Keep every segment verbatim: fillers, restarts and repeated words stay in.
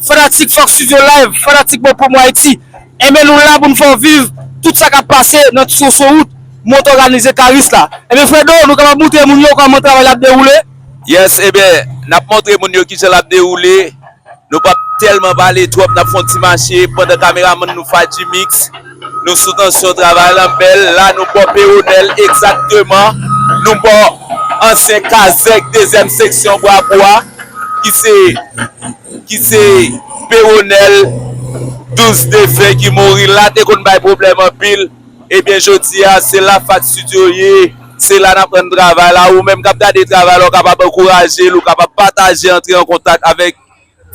Fanatik Fox Studio Live, fanatik Bon Pwomo Ayiti, enben nou la pou n fè w viv tout sa k ap pase nan Twoso wout, mòd òganize Karis la. Enben Fredo, nou kapab moutre moun yo kòman travay la ap dewoule? Yes, enben, n ap montre moun yo kijan l ap dewoule. Nou p ap tèlman pale twòp, n ap fè yon ti mache pandan kameramann nou Fadji Mix. Nou sou tansyon, travay la bèl. La, nou bò Pewonèl egzakteman. Nou bò ansyen kazèk dezyèm seksyon Bwabwa, ki se, ki se Pewonèl douz defen ki mouri la, te konn bay pwoblèm anpil. Ebyen, jodi a, se la Fax Studio ye. Se la n ap rann travay la. Ou menm k ap gade travay la, ou kapab ankouraje l, ou kapab pataje, antre an kontak avèk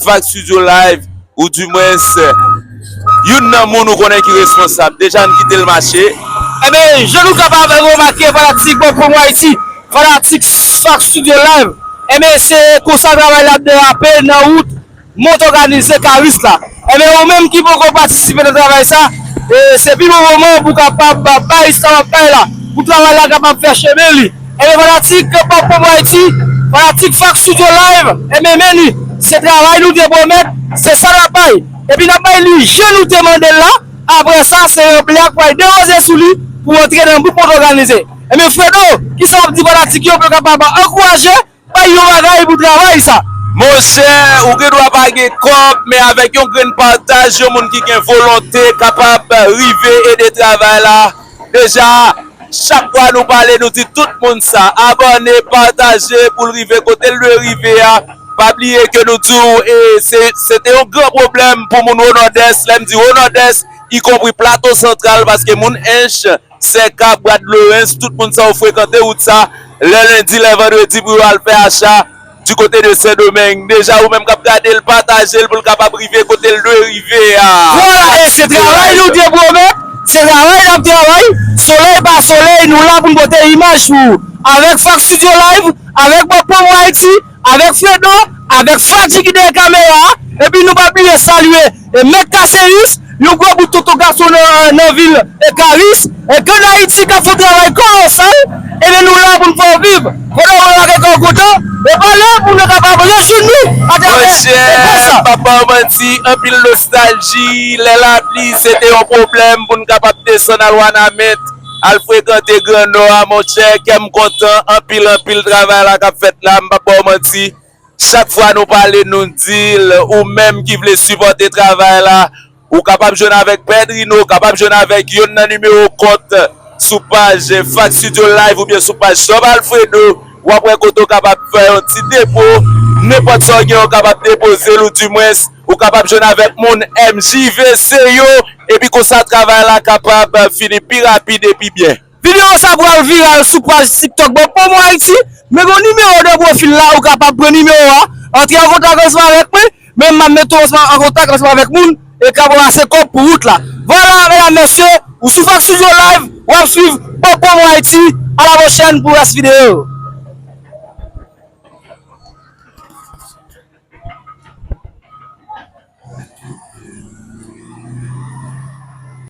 Fax Studio Live, oudimwens youn nan moun ou konnen ki responsab. Deja, n kite l mache. Enben, jan nou kapab remake, fanatik Bon Pwomo Ayiti, fanatik Fax Studio Live, enben, se konsa travay la ap derape nan wout mòd òganize Karis la. Enben, ou menm ki poko patisipe nan travay sa, e, se pi bon moman pou w kapab bay sa w ap bay la, pou travay la kapab fè chemen li. Enben, fanatik Bon Pwomo Ayiti, fanatik Fax Studio Live, enben, men li, se travay nou te pwomèt, se sa n ap bay. Epi n ap bay li jan nou te mande l la. Apre sa, se yon blè k pral dewoze sou li pou antre nan bout mòd òganize. Enben, Fredo, kisa w ap di fanatik yo pou yo kapab ankouraje, bay yon bagay pou travay sa? Monchè, ou gen dwa pa gen kòb, men avèk yon grenn pataj, yon moun ki gen volonte kapab rive ede travay la. Deja, chak fwa nou pale, nou di tout moun sa, abòne, pataje pou l rive kote l dwe rive a. Pa bliye ke nou di w, e, se, se te yon gran pwoblèm pou moun Wo Nòdès, lè m di Wo Nòdès, ikonpri Plato Santral, paske moun Ench, Sèka, Bwad Lorens, tout moun sa yo frekante wout sa, lè lendi, lè vandredi pou yo al fè acha du côté de Sendomeng. Deja, ou menm k ap gade l, pataje l pou l kapab rive kote l dwe rive a. Vwala, e se travay nou te pwomèt, se travay n ap travay. Solèy pa solèy, nou la pou n pote imaj pou ou. Avèk Fax Studio Live, avèk Bon Pwomo Ayiti, avèk Fredo, avèk Fadji ki dèyè kamera a, epi nou pa bliye salye, e, Mèt Kaseyis, yon gwo bout tonton gason nan, nan vil, e, Karis, e, k ann Ayiti k ap fè yon travay kolosal, ebyen nou la pou n fè w viv. Fredo, mwen wè kèk kontan, e pale pou nou kapab rejoui nou atravè, e, fè sa. Monchè, m p ap ba w manti, anpil nostalji, lè lapli, se te yon pwoblèm pou n kapab desann al Wanament, al frekante Gran Nò a, monchè, kè m kontan, anpil, anpil travay la k ap fèt la, m p ap ba w manti. Chak fwa nou pale, nou di l, ou menm ki vle sipòte travay la, ou kapab jwenn avèk Pedrino, ou kapab jwenn avèk youn nan nimewo kont sou paj Fax Studio Live oubyen sou paj Job Alfredo. W ap wè kote w kapab fè yon ti depo, nenpòt sa w gen, w kapab depoze l, oudimwens, ou kapab jwenn avèk moun M J V C yo, epi konsa travay la kapab fini pi rapid e pi byen. Videyo sa pral viral sou paj TikTok Bon Pwomo Ayiti, men gen nimewo de pwofil la, ou kapab pran nimewo a, antre an kontak ansanm avèk mwen, men m ap mete w ansanm an kontak ansanm avèk moun e k ap ranmase kòb pou wout la. Vwala, medam, mesye, ou sou Fax Studio Live, w ap swiv Bon Pwomo Ayiti, a la pwochèn pou rès videyo.